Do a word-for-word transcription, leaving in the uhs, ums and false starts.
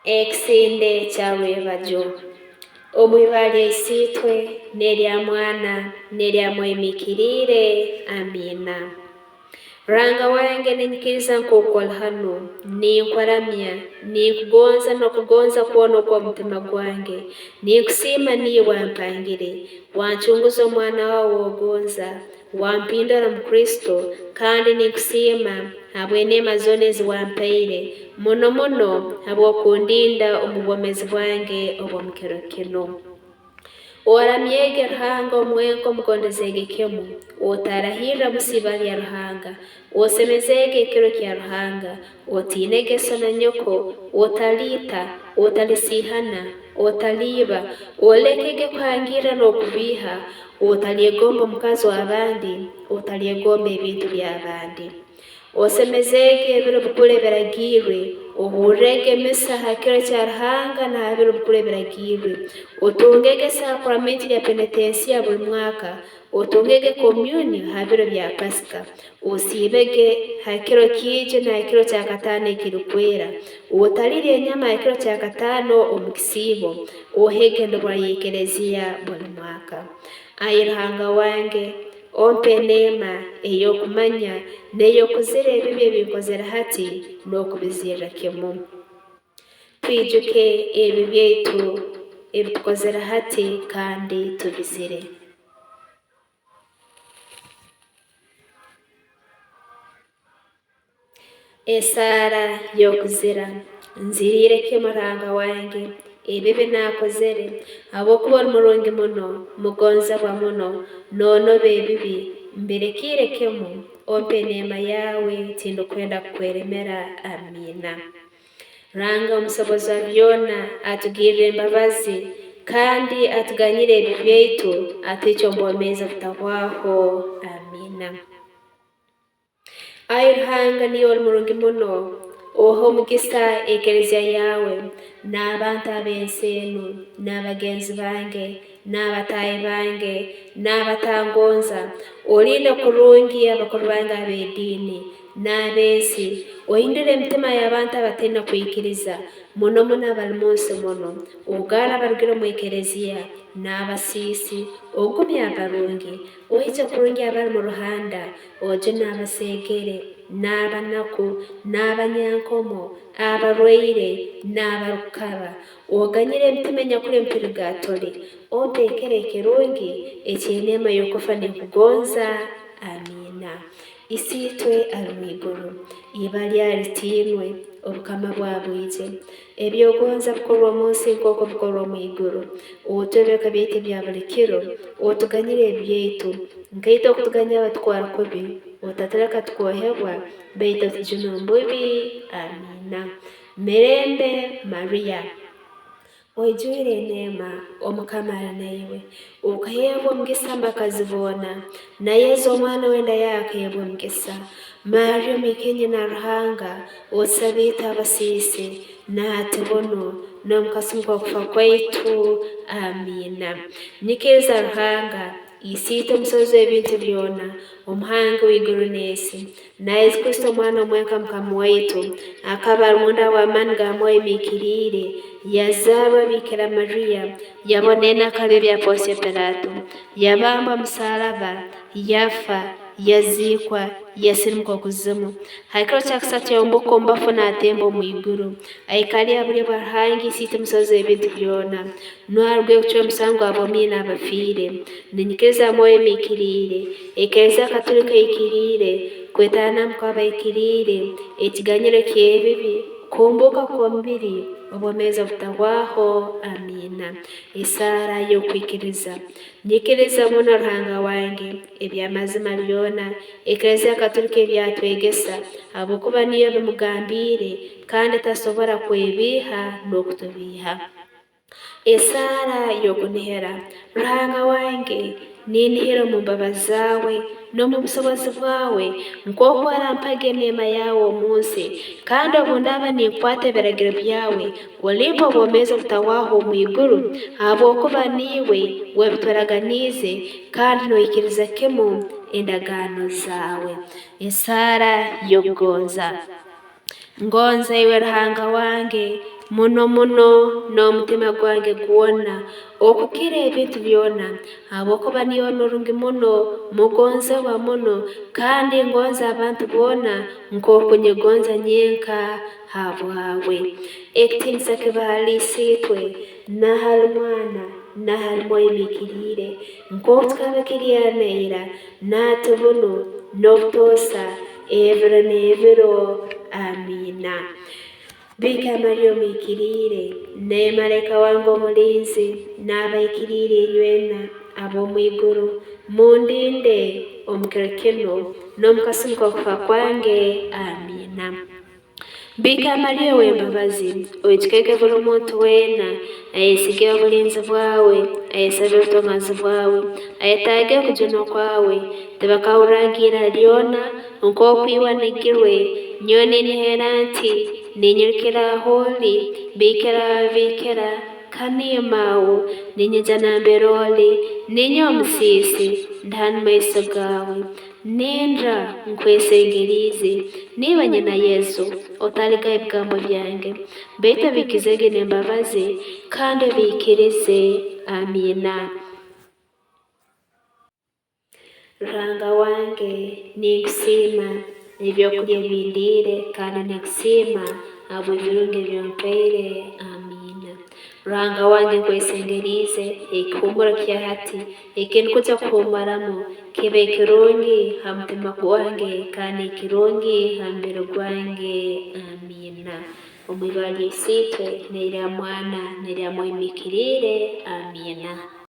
Ekisinde kya rwebagyo. Omu ibara lya Isiitwe, n'erya Mwana, n'erya Mwoyo Muhikiriire. Amiina. Ruhanga wange, ninyikiriza nk'oku oli hanu, ninkuramya, ninkugonza n'okugonza kwona okw'omutima gwange. Ninkusiima niiwe wampangire, wancunguza omwana waawe w'ogonza, wampindura mu Kristo, kandi ninkusiima habw'eneema zoona ezi wampaire, muno muno habw'okundinda omu bwomeezi bwange obw'omu kiro kinu. Oramyege Ruhanga omwenka, omugondezeege kimu, otarahirra mu siiba lya Ruhanga, osemezeege ekiro kya Ruhanga, otiinege so na nyoko, otaliita, otalisiihana, otaliiba, olekege kuhangirra n'okubiiha, otalyegomba omukazi w'abandi, otalyegomba ebintu by'abandi. Osemezeege ebiro bikuru ebiragiirwe, ohurrege emisa ha kiro kya Ruhanga na ha biro bikuru ebiragiirwe. Otungege sakuramenti lya penetensiya buli mwaka, otungege komyuni ha biro bya Pasika, osiibege ha kiro kiigi na ha kiro kya kataano ekirikwera, otalirya enyama ha kiro kya kataano omu kisiibo, ohege endobora y'Ekereziya buli mwaka. Ai Ruhanga wange, ompe eneema ey'okumanya n'ey'okuzira ebibi ebi nkozere hati n'okubizirra kimu. Twijuke ebibi byaitu ebi tukozere hati kandi tubizire. Esaara y'okuzira. Nziriire kimu, Ruhanga wange, ebibi naakozere, habwokuba oli murungi muno, mugonzebwa muno, noonoba ebibi, mbirekiire kimu, ompe eneema yaawe, tindukwenda kukweremera. Amiina. Ruhanga omusobozi wa byona atugirre embabazi, kandi atuganyire ebibi byaitu, atwikye omu bwomeezi obutahwaho. Amiina. Ai Ruhanga, niiwe oli murungi muno, ohe omugisa ekereziya yaawe, n'abantu ab'ensi enu, n'abagenzi bange, n'abataahi bange, n'abatangonza. Olinde kurungi abakuru bange ab'ediini n'ab'ensi. Ohindure emitima y'abantu abataine kwikiriza, muno muno abali mu nsi munu. Ogarre abarugire omu ekereziya n'abasiisi. Ogumye abarungi. Ohikye kurungi abali mu ruhanda. Ojune abaseegere, n'abanaku, n'abanyankomo, abarwaire, n'abarukukaba. Oganyire emitima enyakuli emipirigatole. Ompe ekiro ekirungi eky'eneema y'okufa ninkugonza. Amiina. Isiitwe ali mu iguru, iba lyawe litiinwe, obukama bwawe bwije. Eby'ogonza bikorwe omu nsi nk'oku bikorwa omu iguru. Otwebeka byaitu ebya buli kiro, otuganyire ebyaitu, nkaitwe okutuganyira abatukora kubi, otatuleka tukohebwa, baitu otujune omu bubi. Amiina. Mirembe Mariya, oijwire eneema, Omukama ali naiwe. Okaheebwa omugisa omu bakazi boona, na Yesu omwana w'enda yaawe akaheebwa omugisa. Mariya, omwikainye na Ruhanga, otusabe itwe abasiisi, na hati bunu, n'omu kasumi k'okufa kwaitu. Amiina. Nyikiriza Ruhanga, Isiitwe, Omusobozi w'ebintu byona, Omuhangi w'iguru n'ensi, na Yesu Kristo, Omwana omwenka Mukama waitu, akaba ali munda w'amaani ga Mwoyo Muhikiriire, yazaarwa Bikira Mariya, yabona enakara ebya Pontiyo Pilato, yabambwa musaraba, yafa, yaziikwa, yasirimuka okuzimu. Ha kiro kya kasatu yaumbuka omu bafu, naatemba omu iguru, aikaliire ha bulyo bwa Ruhanga, Isiitwe, Omusobozi w'ebintu byona. Nuho aruge kucwa omusango aboomi n'abafiire. Ninyikiriza Mwoyo Muhikiriire, Ekereziya Katolika ehikiriire, kwetanamu kw'abahikiriire, ekiganyiro ky'ebibi, kuhumbuuka kw'omubiri, obwomeezi obutahwaho. Amiina. Esaara y'okwikiriza. Nyikiriza muno, Ruhanga wange, eby'amazima byona Ekereziya Katolika ebyatwegesa, habwokuba niyo ebimugambiire, kandi etasobora kwebiiha n'okutubiiha. Esaara y'okunihira. Ruhanga wange, ninihira omu mbabazi zaawe n'omu busobozi bwawe, nk'oku orampaga eneema yaawe omu nsi. Kandi obu ndaaba ninkwata ebiragiro byawe, olimpa obwomeezi obutahwaho omu iguru, habwokuba niiwe wabituraganiize, kandi noikiriza kimu endagaano zaawe. Esaara y'okugonza. Ngonza iwe Ruhanga wange, muno muno n'omutima gwange gwona, okukira ebintu byona, habwokuba niiwe nurungi muno, mugonzebwa muno, kandi ngonza abantu boona nk'oku nyegonza nyenka habwawe. Ekitiinisa kibe hali Isiitwe, na hali Mwana, na hali Mwoyo Omuhikiriire, nk'oku kikaba kiri ira na ira, na hati bunu, n'obutoosa, ebiro n'ebiro. Amiina. Bikira Mariya omuhikiriire, na malaika wange omulinzi, n'abahikiriire inywena ab'omu iguru, mundinde omu kiro kinu n'omu kasumi k'okufa kwange. Amiina. Bikira Mariya ow'embabazi, oijukege buli muntu weena ayesigire obulinzi bwawe, ayesabire obutongaanizi bwawe, ayetaage okujunwa kwawe, tibakahurraga ira lyona, nk'oku iwe wanigirwe, nyowe ninyehera nti ninyirukira ahu oli, Bikira wa bikira, kandi ninyema aho, ninyija nambere oli, ninywe omusiisi, ndi hanu maiso gaawe. Nindra nkwesengeriize, niiwe nyina Yesu, otaligaho ebigambo byange, baitu obiikizege n'embabazi, kandi obiikirize. Amiina. Ruhanga wange, ninkusiima ebyokulya ebindiire, kandi ninkusiima habw'ebirungi ebi ompaire. Amiina. Ruhanga wange, nkwesengeriize, ekihuumuro kya hati eki ndukwija kuhuumuramu kibe kirungi ha mutima gwange, kandi kirungi ha mubiri gwange. Amiina. Omu ibara lya Isiitwe, n'erya Mwana, n'erya Mwoyo Muhikiriire. Amiina.